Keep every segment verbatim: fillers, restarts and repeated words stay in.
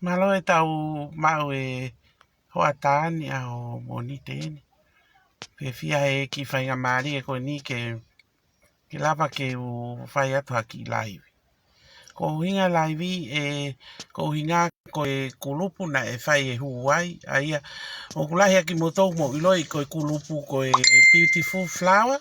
Mālō e tau maʻu e hoʻatā ni ʻaho Mōnite ni. Fiefia he kiʻi faingamālie ko eni ke, ke lava ke u fai atu ha kiʻi laivi. Ko e ʻuhinga e laivi ē, ko e ʻuhinga ko e kulupu naʻe fai e hū ai, ʻa ia ʻoku lahi ʻa kimoutolu ʻoku mou ʻiloʻi ko e kulupu ko e Beautiful Flower.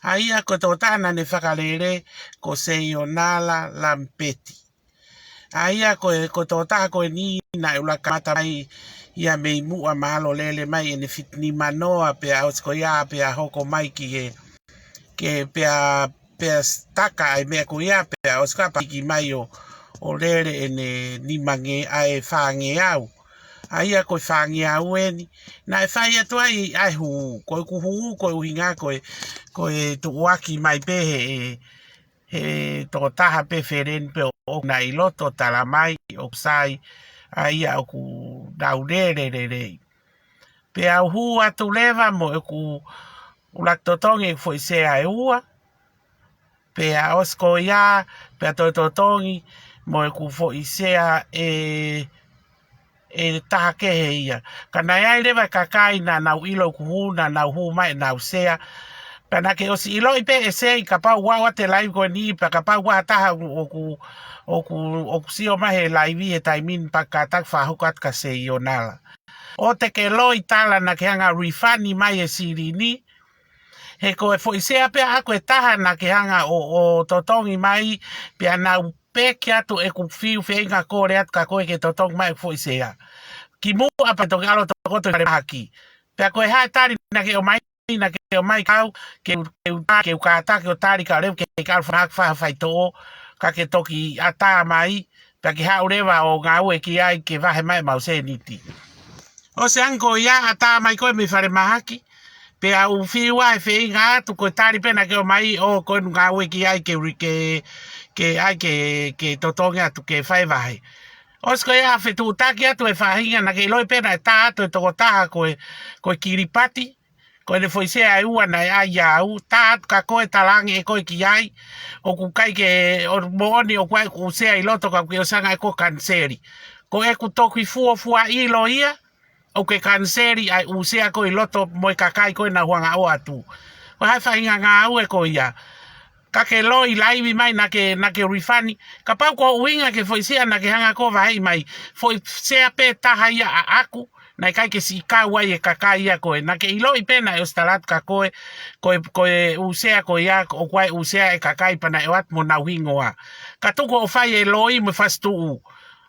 ʻA ia ko e tokotaha naʻa ne fakalele ko Seionala Lamipeti. ʻA ia ko e, ko e tokotaha ko eni naʻe ʻuluaki kamata mai ia mei muʻa mahalo lele mai ʻene fitu nima noa pea ʻosi ko ia pea hoko mai ki he, ke pea, pea sitaka ai meʻa ko ia pea ʻosi ko ia pea hiki mai ʻo, ʻo lele ʻene nima nge-, ʻa e fāngeau. ʻA ia ko e fāngeau eni, naʻe fai atu ai ʻa e hū, ko e ʻuhinga ko e, ko e tuʻuaki mai pē he, he tokotaha pē feleni pē ʻoku na ʻi loto tala mai ʻoku sai ʻa ia ʻoku nau lele lelei. Pea u hū atu leva mo ʻeku ʻuluaki totongi ʻeku foʻi sea ʻe ua. Pea ʻosi ko ia, pea toe totongi mo ʻeku foʻi sea ʻe ʻe taha kehe ia. Ka naʻe ʻi ai leva e kakai naʻa nau ʻilo ʻeku hū, naʻa nau hū mai ʻenau sea. Pea naʻa ke ʻosi ʻiloʻi pē ʻe Sei, kapau ʻoku ʻi ai e laivi ko eni, pea kapau ʻoku ʻi ai ha taha ʻoku, ʻoku, ʻoku sio mai he laivi he taimi ni pea kātaki fakahoko atu kia Seionala. ʻOua te ke loi tala naʻa ke hanga ʻo refund mai e silini. He ko e foʻi sea pē ʻaʻaku ʻe taha naʻa ke hanga ʻo, ʻo totongi mai, pea nau peki atu ʻeku fiu feinga kole atu kia koe ke totongi mai ʻeku foʻi sea. Kimuʻa pea toki ʻalu ʻo tokoto ʻi falemahaki. Pea ko e hā e tali naʻa ke ʻomai, naʻa ke ʻomai kia au, ke u, ke u tā, ke u kātaki ʻo tali ka leva ke ke ʻalu falemahaki fai ha faitoʻo, ka ke toki ʻatā mai, pea ke haʻu leva ʻo ngāue ki ai ke vahe mai ʻemau sēniti. ʻOsi ange ko ia ʻatā mai koe mei falemahaki, pea u fiu ai he feinga atu ko e tali pē naʻa ke ʻomai ʻo ko ʻeku ngāue ki ai ke uri ke, ke ʻai ke, ke totongi atu ke fai vahe. ʻOsi ko ia fetuʻutaki atu e faʻahinga naʻa ke ʻiloʻi pē naʻe tā atu e tokotaha ko e, ko e Kilipati, ko ʻene foʻi sea ʻe ua naʻe ʻai ia au, tā atu kia koe talaange ʻe koe ki ai, ʻoku ʻikai ke, ʻo moʻoni ʻoku ʻi ai ʻeku sea ʻi loto ka ʻoku ke ʻosi hanga ʻe koe ʻo kaniseli. Ko ʻeku toki fuofua ʻilo ia, ʻoku ke kaniseli ʻa e ʻū sea ko ē ʻi loto mo e kakai ko ē naʻa nau hanga ʻo ʻoatu. Ko e hā e faʻahinga ngāue ko ia. Ka ke loi laivi mai naʻa ke, naʻa ke refund. Kapau ko e ʻuhinga ki he foʻi sea naʻa ke hanga ʻo vaheʻi mai. Foʻi sea pē taha ia ʻaʻaku, naʻe ʻikai ke siʻi kau ai e kakai ia ko ē. Naʻa ke ʻiloʻi pē naʻe ʻosi tala atu kia koe, ko e, ko e ʻū sea ko ia, ʻoku ʻi ai e ʻū sea ʻa e kakai pea naʻe ʻoatu mo honau hingoa. Ka tuku hoʻo fai e loi mo e fasituʻu.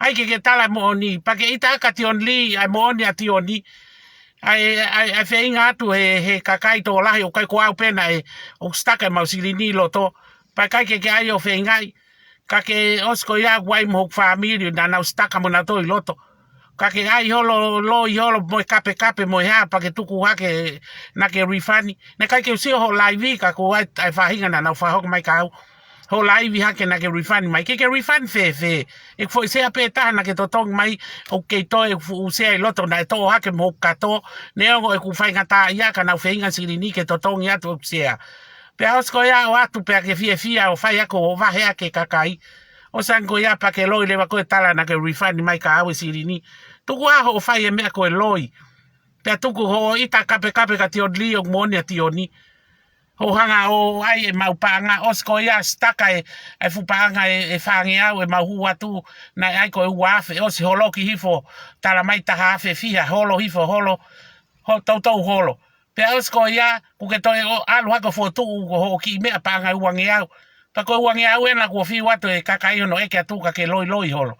ʻAi ke ke tala e moʻoni, pea ke ʻita ʻaki kia Tioni Lī ʻa e moʻoni ʻa Tioni. ʻAi, ʻai, ʻai feinga atu he, he kakai tokolahi ʻoku ʻikai ko au pē naʻe, ʻoku sitaka ʻemau silini ʻi loto. Pea ʻikai ke ke ʻai ʻo feingaʻi. Ka ke ʻosi ko ia ʻoku ʻi ai mo hoku fāmili naʻa nau sitaka mo nautolu ʻi loto. Ka ke ʻai holo, loi holo mo e kapekape mo e hā, pea ke tuku hake naʻa ke refund. Naʻe ʻikai ke u sio hoʻo laivi ka ko e, ʻa e faʻahinga naʻa nau fakahoko mai kia au. Hoʻo laivi hake naʻa ke refund mai. Ke ke refund fēfē? ʻEku foʻi sea pē taha naʻa ke totongi mai, ʻoku kei toe ʻeku fuʻu sea ʻi loto naʻe toʻo hake mo hoku kato, neongo ʻeku faingataʻaʻia ka naʻa ku feinga silini ke totongi atu ʻeku sea. Pea ʻosi ko ia ʻo ʻoatu pea ke fiefia ʻo fai ʻaki ʻo vahe ʻaki e kakai. ʻOsi ange ko ia pea ke loi leva koe tala naʻa ke refund mai kia au e silini. Tuku ā hoʻo fai e meʻa ko e loi. Pea tuku hoʻo ʻita kapekape kia Tioni Lī ʻoku moʻoni ʻa Tioni. Hoʻo hanga ʻo ʻai ʻemau paʻanga, ʻosi ko ia sitaka e, e fuʻu paʻanga ʻe, ʻe fāngeau ʻemau hū atu, naʻe ʻai ko e ua afe, ʻosi holoki hifo, tala mai taha afe fiha, holo hifo, holo, ho, toutou holo. Pea ʻosi ko ia, kuo ke toe ʻo, ʻalu hake ʻo fokotuʻu, ko hoʻo kiʻi meʻa paʻanga ʻe uangeau. Pea ko e uangeau ena kuo fiu atu e kakai hono ʻeke atu ka ke loiloi holo.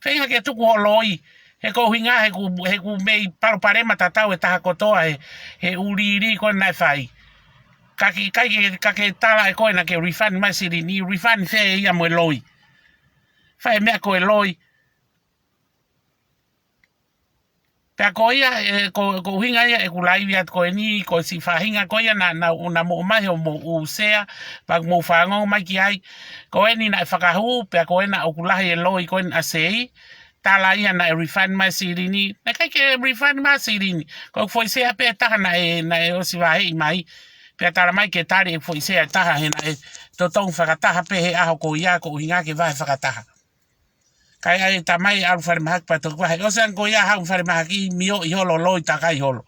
Feinga ke tuku hoʻo loi, he ko e ʻuhinga, he ʻoku, he ʻoku mei palopalema tatau e taha kotoa he, he ʻū lī ko ē naʻe fai. Ka ke, ʻikai ke, ka ke tala ʻe koe naʻa ke refund mai silini, refund fē ia mo e loi. Fai e meʻa ko e loi. Pea ko ia, ē, ko, ko e ʻuhinga ia ʻeku laivi atu ko eni, ko e siʻi faʻahinga ko ia naʻa, naʻa, naʻa mou ʻomai hoʻomou ʻū sea, pea mou fanongo mai ki ai. Ko eni naʻe fakahū, pea ko ena ʻoku lahi e loi ko ena ʻa Sei, tala ia naʻe refund mai silini, naʻe ʻikai ke refund mai silini. Ko e foʻi sea pē taha naʻe, naʻe ʻosi vaheʻi mai, pea tala mai ke tali e foʻi sea taha he naʻe totongi fakataha pē he ʻaho ko ia ko e ʻuhinga ke vahe fakataha. Kae ʻai e tamai ʻalu falemahaki pea toki vahe. ʻOsi ange ko ia haʻu falemahaki mioʻi holo, loi takai holo.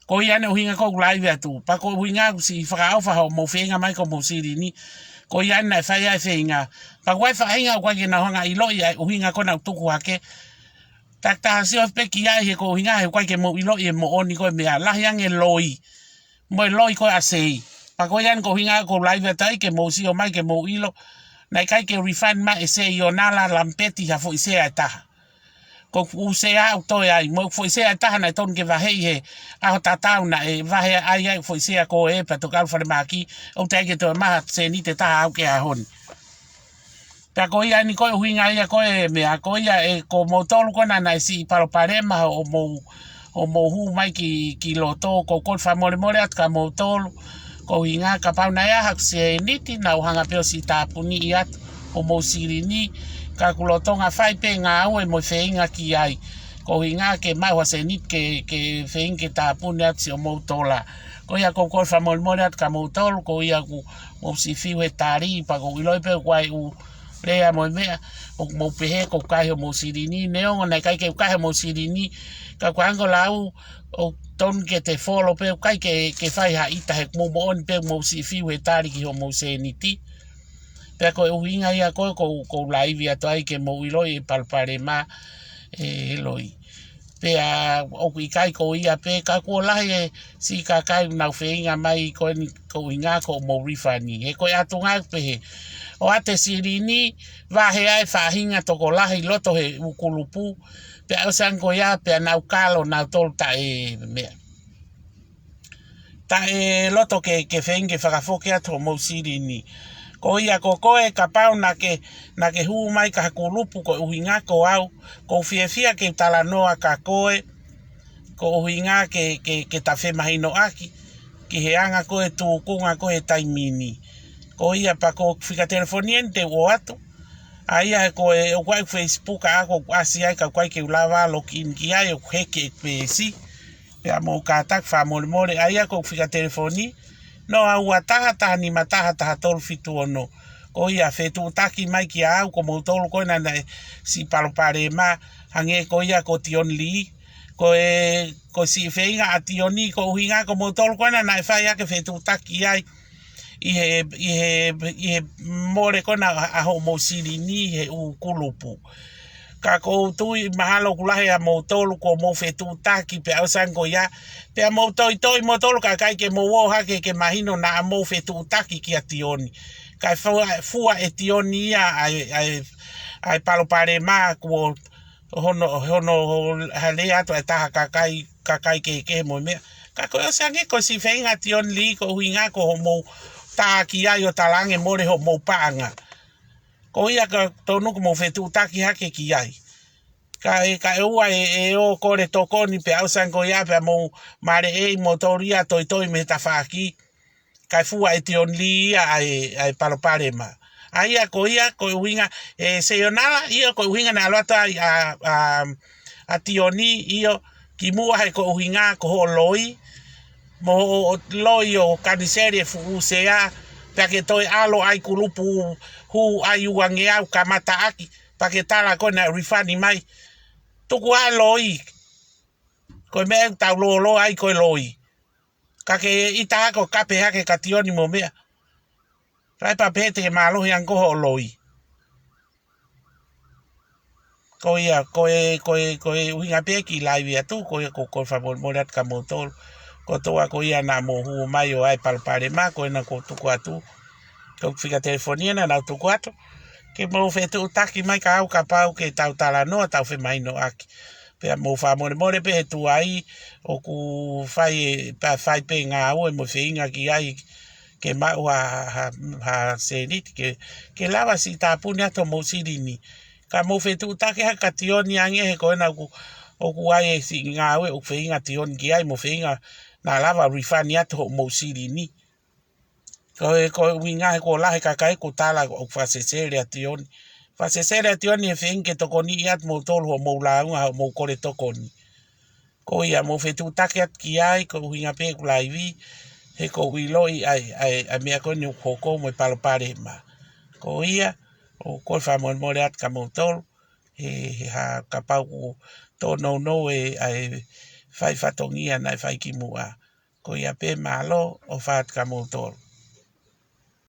Ko ia ʻene ʻuhinga ko ʻeku laivi atu. Pea ko e ʻuhinga ʻoku siʻi fakaʻofa hoʻomou feinga mai ko hoʻomou silini. Ko ia naʻe fai ai e feinga. Pea ko e faʻahinga ʻoku ʻikai ke nau hanga ʻiloʻi ʻa e ʻuhinga ko ē naʻa ku tuku hake. Takitaha sio pē ki ai he ko e ʻuhinga he ʻoku ʻikai ke mou ʻiloʻi e moʻoni ko e meʻa lahi ange loi. Mo e loi ko ē ʻa Sei. Pea ko ia ʻoku ou ʻuhinga ko e laivi atu ai ke mou sio mai ke mou ʻilo. Naʻe ʻikai ke refund mai ʻe Sei ʻo Nala Lamipeti ha foʻi sea ʻe taha. Ko e fuʻu sea ʻoku toe ai. Mo e fuʻu sea ʻe taha naʻe tonu ke vaheʻi he ʻaho tatau naʻe vahe ai ai e fuʻu sea ko ē pea toki ʻalu falemahaki. ʻOku teʻeki ke toe maʻu ha sēniti ʻe taha au ki he ʻaho ni. Pea ko ia ʻeni ko e ʻuhinga ia ko e meʻa ko ia ʻe ko moutolu ko ena naʻe siʻi palopalema hoʻomou, hoʻomou hū mai ki, ki loto, ʻoku ou kole fakamolemole atu kia moutolu. Ko e ʻuhinga kapau naʻe ʻi ai haku sēniti naʻa ku hanga pē ʻo siʻi tāpuniʻi atu hoʻomou silini, ka ʻoku lolotonga fai pē ngāue mo feinga ki ai. Ko e ʻuhinga ke maʻu ha sēniti ke, ke feinga ke tāpuni atu siʻomou tola. Ko ia ʻoku ou kole fakamolemole atu kia moutolu, ko ia ʻoku mou siʻi fiu he tali, pea ʻoku ou ʻiloʻi pē ʻoku ʻi ai e ʻū lea mo e meʻa, ʻoku mou pehē ʻoku ou kai hoʻomou silini, neongo naʻe ʻikai ke u kai hoʻomou silini, ka ʻoku ou hanga ʻo lau, ʻoku tonu ke te folo pē, ʻoku ʻikai ke, ke fai ha ʻita he ʻoku mou moʻoni pē ʻoku mou siʻi fiu he tali ki hoʻomou sēniti. Pea ko e ʻuhinga ia ko ē ʻoku ou, ʻoku ou laivi atu ai ke mou ʻiloʻi e palopalema ʻe he loi. Pea ʻoku ʻikai ko ia pē, ka kuo lahi e siʻi kakai ʻoku nau feinga mai ko eni ko e ʻuhinga ko hoʻomou refund. He ko e ʻatunga ʻoku pehē. ʻOatu e silini, vahe ai e faʻahinga tokolahi loto he ʻū kulupu, pea ʻosi ange ko ia, pea nau kalo nautolu taʻe meʻa. Taʻe loto ke, ke feinga ke fakafoki atu hoʻomou silini. Ko ia ko koe kapau naʻa ke, naʻa ke hū mai ki ha kulupu ko e ʻuhinga ko au, ʻoku ou fiefia ke u talanoa kia koe, ko e ʻuhinga ke, ke, ke ta femahinoʻaki, ki he anga ko ē tūkunga ko ē he taimi ni. Ko ia pea ko e fika telefoni ʻeni te u ʻoatu. ʻA ia he ko e ʻoku ʻi ai e Facebook ʻaʻaku ʻoku ʻasi ai ka ʻoku ʻikai ke u lava login ki ai ʻoku heke e peesi. Pea mou kātaki fakamolemole ʻa ia ko e fika telefoni. Noa ua taha taha nima taha taha tolu fitu ono. Ko ia fetuʻutaki mai kia au ko moutolu ko ena naʻe siʻi palopalema hangē ko ia ko Tioni Lī. Ko e, ko e siʻi feinga ʻa Tioni ko e ʻuhinga ko moutolu ko ena naʻe fai hake fetuʻutaki ai. ʻI he, ʻi he, ʻi he mole ko ena ʻa, ʻa hoʻomou silini he ʻū kulupu. Ka ʻoku ou tui mahalo ʻoku lahi ʻa moutolu ʻoku mou fetuʻutaki pea ʻosi ange ko ia. Pea mou toitoi moutolu ka ʻikai ke mou ō hake ke mahino naʻa mou fetuʻutaki kia Tioni. Kae fua, fua ʻe Tioni ia ʻa e, ʻa e, ʻa e palopalema kuo hono, hono, ha lea atu ʻa e taha kakai, kakai kehekehe mo e meʻa. Ka ko e ʻosi ange ko e siʻi feinga ʻa Tioni Lī ko e ʻuhinga ko hoʻomou tā ki ai ʻo talaange mole hoʻomou paʻanga. Ko ia ʻoku tonu ke mou fetuʻutaki hake ki ai. Kae, kae ʻoua ʻe, ʻe ō kole tokoni pea ʻosi ange ko ia pea mou maleʻei moutolu ia toitoi mei he tafaʻaki. Kae fua ʻe Tioni Lī ia ʻa e, ʻa e palopalema. ʻA ia ko ia, ko e ʻuhinga, ʻe Seionala, ia ko e ʻuhinga naʻe ʻalu atu ai ʻa, ʻa, ʻa Tioni, ʻio, kimuʻa he ko e ʻuhinga ko hoʻo loi, mo hoʻo loi ʻo kaniseli e fuʻu sea, pea ke toe ʻalu ai kulupu hū ai uangeau kamataʻaki, pea ke tala ko ena refund mai. Tuku ā loi, ko e meʻa ʻoku tau lōloa ai ko e loi. Ka ke ʻita hake ʻo kape hake kia Tioni mo meʻa. Kae pehē te ke mālohi ange ko hoʻo loi. Ko ia, ko e, ko e, ko e ʻuhinga pē ki laivi atu, ko ia ʻoku ou kole fakamolemole atu kia moutolu. Ko e toa ko ia naʻa mou hū mai ʻo ʻai palopalema, ko ena ʻoku ou tuku atu. Ko e fika telefoni ena naʻa ku tuku atu. Ke mou fetuʻutaki mai kia au kapau ke tau talanoa, tau femahinoʻaki. Pea mou fakamolemole pē he tuai, ʻoku fai, pea fai pē ngāue mo feinga ki ai, ke maʻu ha, ha, ha sēniti, ke, ke lava siʻi tāpuni atu hoʻomou silini. Ka mou fetuʻutaki hake kia Tioni ange he ko ena ʻoku, ʻoku ʻi ai e siʻi ngāue, ʻoku feinga Tioni ki ai, mo feinga naʻa lava refund atu hoʻomou silini. Ko e, ko e ʻuhinga he kuo lahi e kakai ʻoku tala ʻoku fakasesele ʻa Tioni. Fakasesele ʻa Tioni he feinga ke tokoniʻi atu moutolu hoʻomou lāunga, hoʻomou kole tokoni. Ko ia mou fetuʻutaki atu ki ai, ko e ʻuhinga pē ʻeku laivi, he ʻoku ou ʻiloʻi ʻa e, ʻa e, ʻa e meʻa ko eni ʻoku hoko mo e palopalema. Ko ia, ʻoku ou kole fakamolemole atu kia moutolu, he, he ha kapau kuo tōnounou e, ʻa e fai fatongia naʻe fai ki muʻa. Ko ia pē, mālō, ʻofa atu kia moutolu.